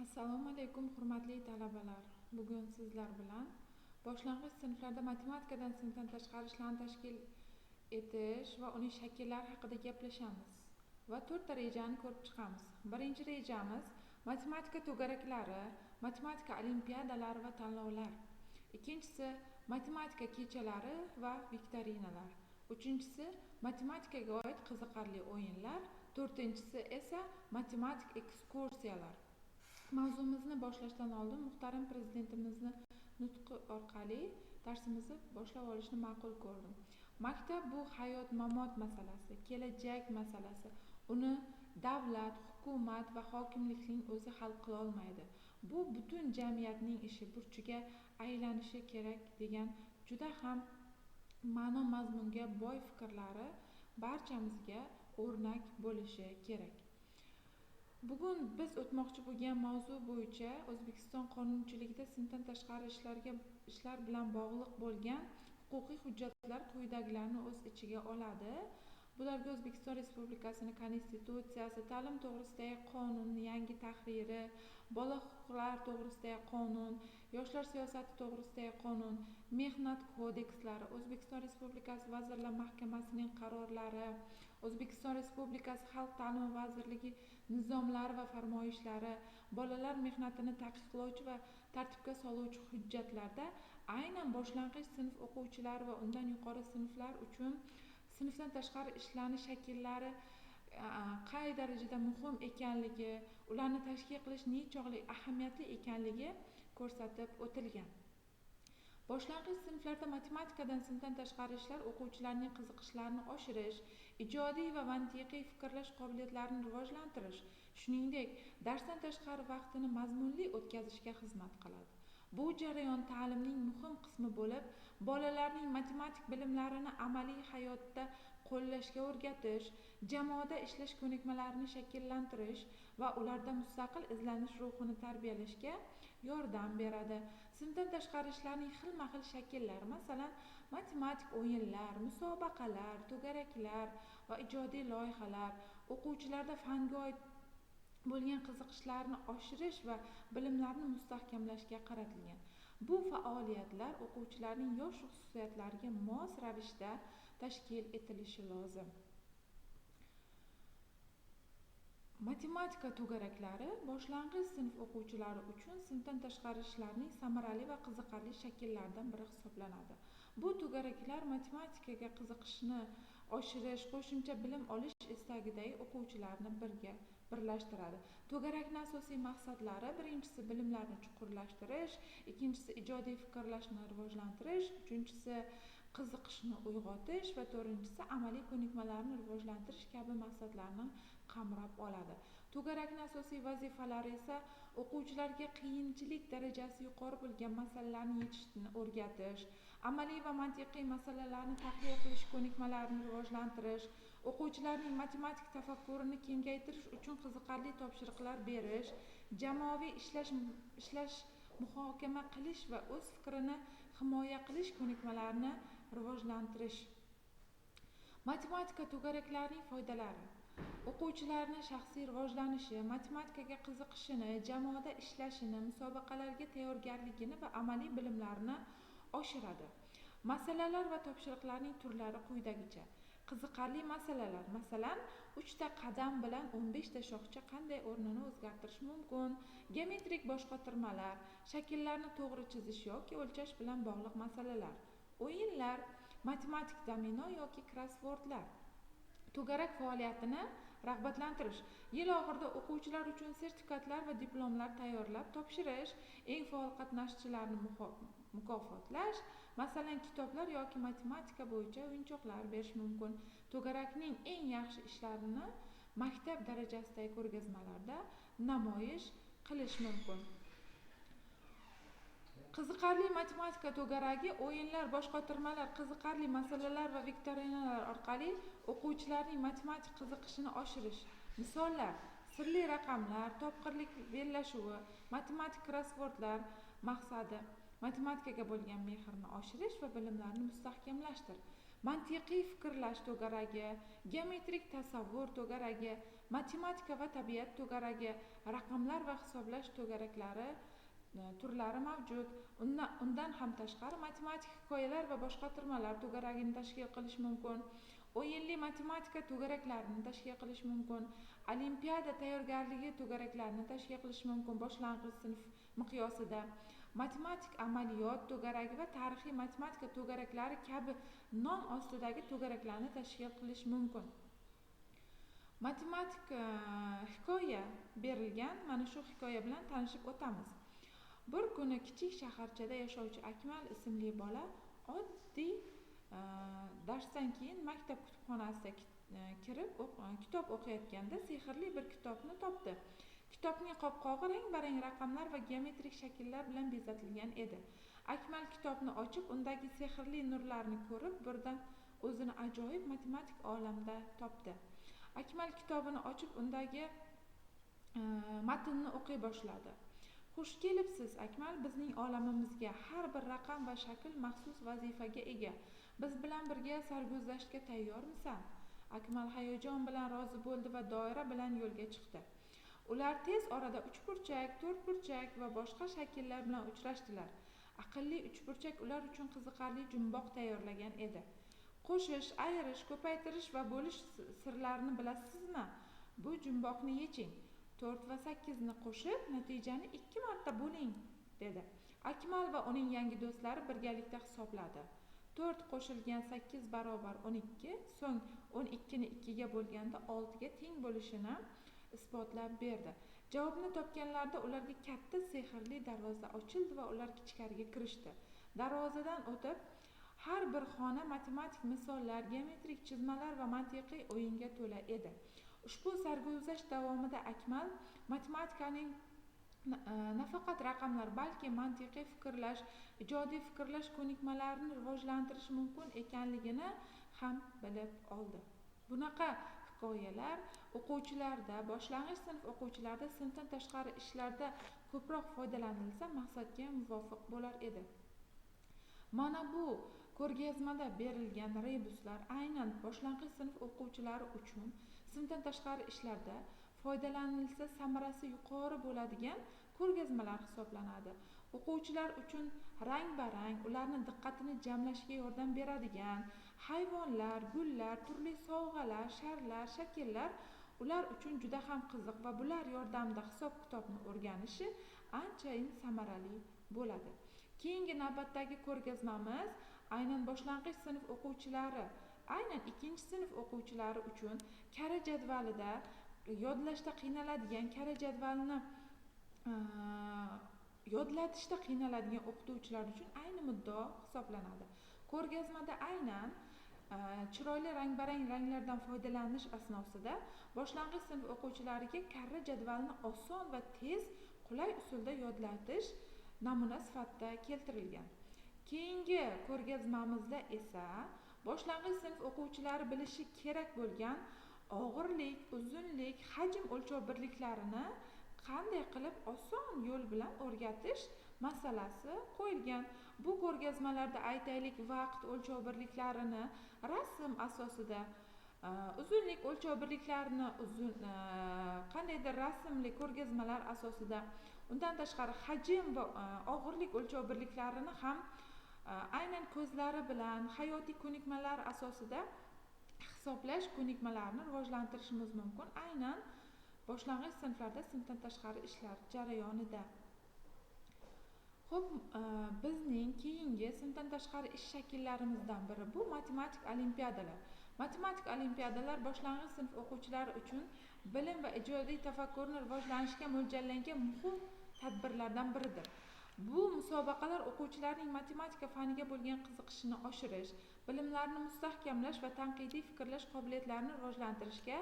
Assalomu alaykum, hurmatli talabalar. Bugun sizlar bilan boshlang'ich sinflarda matematikadan sinfdan tashqari ishlarni tashkil etish va uning shakllari haqida gaplashamiz va to'rtta rejani ko'rib chiqamiz. Birinchi rejamiz matematika to'garaklari, matematika olimpiadalari va tanlovlar. Ikkinchisi matematika kechalari va viktorinalar. Uchinchisi matematikaga oid qiziqarli o'yinlar, to'rtinchisi esa matematik ekskursiyalar. Mavzumizni boshlashdan oldin muhtaram prezidentimizni nutqi orqali darsimizni boshlab olishni ma'qul ko'rdim. Maktab bu hayot mamot masalasi, kelajak masalasi. Uni davlat, hukumat va hokimlikning o'zi hal qila olmaydi. Bu butun jamiyatning ishi, burchiga aylanishi kerak degan juda ham ma'no mazmunga boy fikrlari barchamizga o'rnak bo'lishi kerak. Bugun biz o'tmoqchi bo'lgan mavzu bo'yicha O'zbekiston qonunchiligida sinfdan tashqari ishlar bilan bog'liq bo'lgan huquqiy hujjatlar quyidagilarni o'z ichiga oladi. Bularga O'zbekiston Respublikasining Konstitutsiyasi, ta'lim to'g'risidagi qonunning yangi tahriri, bola huquqlari to'g'risidagi qonun, yoshlar siyosati to'g'risidagi qonun, mehnat kodekslari, O'zbekiston Respublikasi Vazirlar Mahkamasining qarorlari, O'zbekiston Respublikasi Xalq ta'limi vazirligi nizomlari va farmoyishlari, bolalar mehnatini taqiqlovchi va tartibga soluvchi hujjatlarda aynan boshlang'ich sinf o'quvchilari va undan yuqori sinflar uchun sinfdan tashqari ishlarni shakllari qay darajada muhim ekanligi, ularni tashkil qilish nechog'lik ahamiyatli ekanligi ko'rsatib o'tilgan. Boshlang'ich sinflarda matematikadan sinfdan tashqari ishlar o'quvchilarning qiziqishlarini oshirish, ijodiy va mantiqiy fikrlash qobiliyatlarini rivojlantirish, shuningdek, darsdan tashqari vaqtini mazmunli o'tkazishga xizmat qiladi. Bu jarayon ta'limning muhim qismi bo'lib, bolalarning matematik bilimlarini amaliy hayotda qo'llashga o'rgatish, jamoada ishlash ko'nikmalarini shakllantirish va ularda mustaqil izlanish ruhini tarbiyalashga yordam beradi. Sinfdan tashqari ishlarning xilma-xil shakllari, masalan, matematik o'yinlar, musobaqalar, to'garaklar va ijodiy loyihalar o'quvchilarda fanga oid bo'lgan qiziqishlarni oshirish va bilimlarni mustahkamlashga qaratilgan. Bu faoliyatlar o'quvchilarning yosh xususiyatlariga mos ravishda tashkil etilishi lozim. Matematika to'garaklari boshlang'ich sinf o'quvchilari uchun sinfdan tashqari ishlarning samarali va qiziqarli shakllaridan biri hisoblanadi. Bu to'garaklar matematikaga qiziqishni oshirish, qo'shimcha bilim olish istagidagi o'quvchilarni birga birlashtiradi. To'garakning asosiy maqsadlari: birinchisi bilimlarni chuqurlashtirish, ikkinchisi ijodiy fikrlashni rivojlantirish, uchinchisi qiziqishni uyg'otish va to'rtinchisi amaliy ko'nikmalarni rivojlantirish kabi maqsadlarni qamrab oladi. To'garakning asosiy vazifalari esa o'quvchilarga qiyinchilik darajasi yuqori bo'lgan masalalarni yechishni o'rgatish, amaliy va mantiqiy masalalarni tahlil qilish ko'nikmalarini rivojlantirish, o'quvchilarning matematik tafakkurini kengaytirish uchun qiziqarli topshiriqlar berish, jamoaviy ishlash, muhokama qilish va o'z fikrini himoya qilish ko'nikmalarini rivojlantirish. Matematika to'garaklarining foydalari: o'quvchilarning shaxsiy rivojlanishi, matematikaga qiziqishini, jamoada ishlashini, musobaqalarga tayyorgarligini va amaliy bilimlarini oshiradi. Masalalar va topshiriqlarning turlari quyidagicha. Qiziqarli masalalar, masalan, 3 ta qadam bilan 15 ta shoxcha qanday o'rnini o'zgartirish mumkin, geometrik boshqotirmalar, shakllarni to'g'ri chizish yoki o'lchash bilan bog'liq masalalar, o'yinlar, matematik domino yoki krossvordlar. To'garak faoliyatini rag'batlantirish, yil oxirida o'quvchilar uchun sertifikatlar va diplomlar tayyorlab topshirish, eng faol qatnashchilarni mukofotlash, masalan, kitoblar yoki matematika bo'yicha o'yinchoqlar berish mumkin. To'garakning eng yaxshi ishlarini maktab darajasidagi ko'rgazmalarda namoyish qilish mumkin. Qiziqarli matematika to'garagi o'yinlar, boshqotirmalar, qiziqarli masalalar va viktorinalar orqali o'quvchilarning matematik qiziqishini oshirish. Misollar: sirli raqamlar, topqirlik bellashuvi, matematik krossvordlar. Maqsadi matematikaga bo'lgan mehrni oshirish va bilimlarni mustahkamlashdir. Mantiqiy fikrlash to'garagi, geometrik tasavvur to'garagi, matematika va tabiat to'garagi, raqamlar va hisoblash to'garaklari turlari mavjud. Undan ham tashqari matematik hikoyalar va boshqatirmalar to'garagini tashkil qilish mumkin. O'yinli matematika to'garaklarini tashkil qilish mumkin. Olimpiada tayyorgarligi to'garaklarini tashkil qilish mumkin boshlang'ich sinf miqyosida. Matematik amaliyot to'garagi va tarixiy matematika to'garaklari kabi nom ostidagi to'garaklarni tashkil qilish mumkin. Matematik hikoya berilgan, mana shu hikoya bilan tanishib o'tamiz. Bir kuni kichik shaharchada yashovchi Akmal ismli bola oddiy darsdan keyin maktab kutubxonasiga kirib kitob o'qiyotganda sehrli bir kitobni topdi. Kitobning qopqog'i rang-barang raqamlar va geometrik shakllar bilan bezatilgan edi. Akmal kitobni ochib, undagi sehrli nurlarni ko'rib, birdan o'zini ajoyib matematik olamda topdi. Akmal kitobini ochib, undagi matnni o'qiy boshladi. Xush kelibsiz, Akmal, bizning olamimizga. Har bir raqam va shakl maxsus vazifaga ega. Biz bilan birga sarguzashtga tayyormisan? Akmal hayajon bilan rozi bo'ldi va doira bilan yo'lga chiqdi. Ular tez orada uchburchak, to'rtburchak va boshqa shakllar bilan uchrashdilar. Aqlli uchburchak ular uchun qiziqarli jumboq tayyorlagan edi. Qo'shish, ayirish, ko'paytirish va bo'lish sirlarini bilasizmi? Bu jumboqni yeching. 4 va 8 ni qo'shib, natijani 2 marta bo'ling, dedi. Akmal va uning yangi do'stlari birgalikda hisobladi. 4 qo'shilgan 8 barobar 12, so'ng 12 ni 2 ga bo'lganda 6 ga teng bo'lishini isbotlab berdi. Javobni topganlarida ularga katta sehrli darvoza ochildi va ular ichkariga kirishdi. Darvozadan o'tib, har bir xona matematik misollar, geometrik chizmalar va mantiqiy o'yinga to'la edi. Ushbu sarguzasht davomida Akmal matematikaning nafaqat raqamlar, balki mantiqiy fikrlash, ijodiy fikrlash ko'nikmalarini rivojlantirish mumkin ekanligini ham bilib oldi. Bunaqa hikoyalar o'quvchilarda, boshlang'ich sinf o'quvchilarida sinfdan tashqari ishlarda ko'proq foydalanilsa maqsadga muvofiq bo'lar edi. Mana bu ko'rgazmada berilgan rebuslar aynan boshlang'ich sinf o'quvchilari uchun sinfdan tashqari ishlarda foydalanilsa samarasi yuqori bo'ladigan ko'rgazmalar hisoblanadi. O'quvchilar uchun rang-barang, ularni diqqatini jamlashga yordam beradigan hayvonlar, gullar, turli sovg'alar, sharlar, shakllar ular uchun juda ham qiziq va bular yordamida hisob-kitobni o'rganishi anchayin samarali bo'ladi. Keyingi navbatdagi ko'rgazmamiz aynan boshlang'ich sinf o'quvchilari, aynan 2-sinf o'quvchilari uchun karra jadvalida yodlashda qiynaladigan, karra jadvalini yodlatishda qiynaladigan o'qituvchilar uchun ayni muddao hisoblanadi. Ko'rgazmada aynan chiroyli rang-barang ranglardan foydalanish asnosida boshlang'ich sinf o'quvchilariga karra jadvalini oson va tez, qulay usulda yodlatish namuna sifatida keltirilgan. Keyingi ko'rgazmamizda esa boshlang'ich sinf o'quvchilari bilishi kerak bo'lgan og'irlik, uzunlik, hajm o'lchov birliklarini qanday qilib oson yo'l bilan o'rgatish masalasi qo'yilgan. Bu ko'rgazmalarda aytaylik vaqt o'lchov birliklarini rasm asosida, uzunlik o'lchov birliklarini qandaydir rasmli ko'rgazmalar asosida, undan tashqari hajm va og'irlik o'lchov birliklarini ham aynan ko'zlari bilan hayotiy ko'nikmalar asosida hisoblash ko'nikmalarini rivojlantirishimiz mumkin aynan boshlang'ich sinflarda sinfdan tashqari ishlar jarayonida. Xo'p, bizning keyingi sinfdan tashqari ish shakllarimizdan biri bu matematik olimpiadalar. Matematik olimpiadalar boshlang'ich sinf o'quvchilari uchun bilim va ijodiy tafakkurni rivojlanishga mo'ljallangan muhim tadbirlardan biridir. Bu musobaqalar o'quvchilarning matematika faniga bo'lgan qiziqishini oshirish, bilimlarini mustahkamlash va tanqidiy fikrlash qobiliyatlarini rivojlantirishga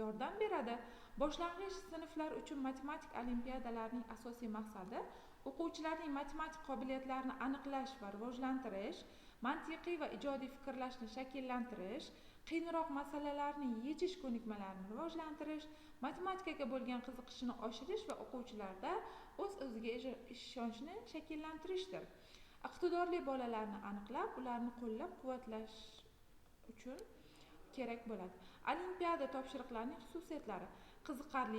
yordam beradi. Boshlang'ich sinflar uchun matematik olimpiadalarning asosiy maqsadi o'quvchilarning matematik qobiliyatlarini aniqlash va rivojlantirish, mantiqiy va ijodiy fikrlashni shakllantirish, qiyinroq masalalarni yechish ko'nikmalarini rivojlantirish, matematikaga bo'lgan qiziqishini oshirish va o'quvchilarda o'z-o'ziga ishonchni shakllantirishdir. Iqtidorli bolalarni aniqlab, ularni qo'llab-quvvatlash uchun kerak bo'ladi. Olimpiada topshiriqlarining xususiyatlari. Qiziqarli.